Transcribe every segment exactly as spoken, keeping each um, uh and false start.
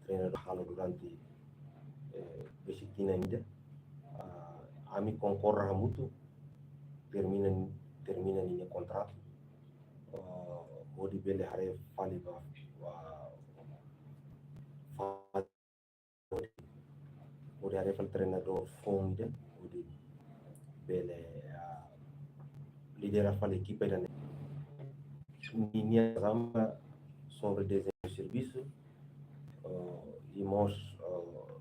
treinadór halo durante, eh, besik tinan ida. Ah, ami konkorda hamutuk termina, termina ninia kontratu. Ah, hodi bele haree fali ba, ba, fali hodi haree fali treinadór foun ida, hodi bele, ah, lidera fali ekipa ida-ne'e. Ninia zama sobre dezeñu servisu, ah, i mós, ah,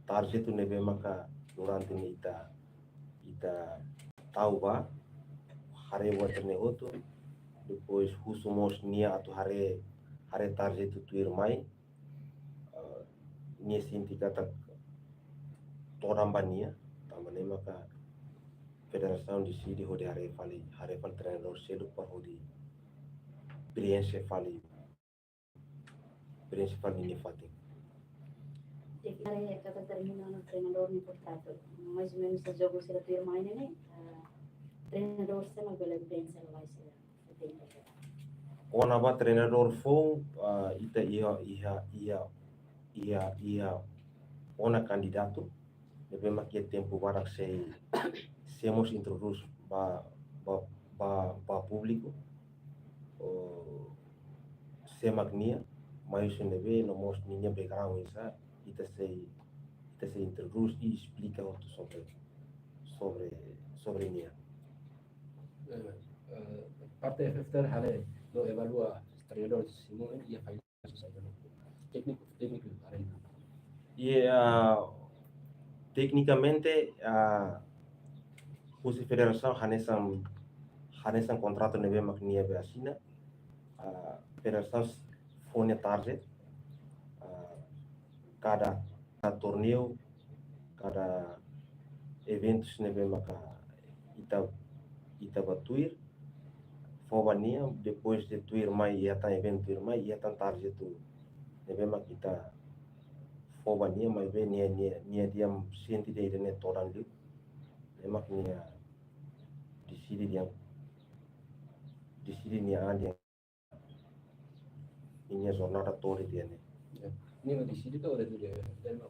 tarjetu ne'ebé maka durante ne'e ita, ita tau ba, haree buat ne'e hotu, depois husu mós nia atu haree, haree tarjetu tuirmai, ah, nia sente katak todan ba nia, tanba ne'e maka federasaun deside hodi haree fali, haree fali treinadór seluk para hodi prienxe fali, prienxe fali ninia fatin. Depois haree katak termina ona treinadór nia kontratu, mais ou menus jogu sira tuirmai ne'e, ah, treinadór sé mak bele prienxe ba sira. Kona-ba treinadór foun, ah, ita iha, iha, iha, iha, iha ona kandidatu ne'ebé mak iha tempu barak sei, sei mós introdús ba, ba, ba, ba públiku, oh, sé mak nia, mai husi ne'ebé, no mós ninia background oinsá, ita sei, ita sei introdús i esplika hotu sobre, sobre, sobre nia. Eh, eh, parte F F T R haree no evalua treinadór Simone iha fatin saida, no? Tékniku, tékniku haree. I, ah, teknikamente, ah, husi federasaun hanesan, hanesan kontratu ne'ebé mak nia be asina, ah, federasaun fó nia target, ah, kada, kada torneiu, kada eventus ne'ebé maka ita, ita ba tuir, fó ba nia, depois de tuirmai, iha tan eventu tuirmai, iha tan tarjetu ne'ebé mak ita fó ba nia, maibé nia, nia, nia di'ak sente dehan ida-ne'e todan liu, ne'e mak nia deside dehan, deside nia an dehan ninia jornada to'o dehan ne'e. Ya. Nia deside to'o dehan, dehan, dehan,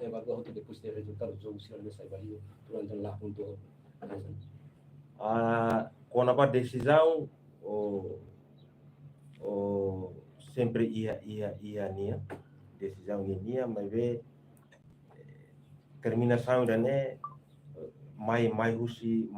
evalua hotu depois de rezultadu jogu sira ne'e sai ba liu durante la pontu. Ah, kona-ba desizaun, o, o, sempre iha, iha, iha nia. Desizaun iha nia, maibé, eh, terminasaun ida-ne'e, eh, mai, mai husi,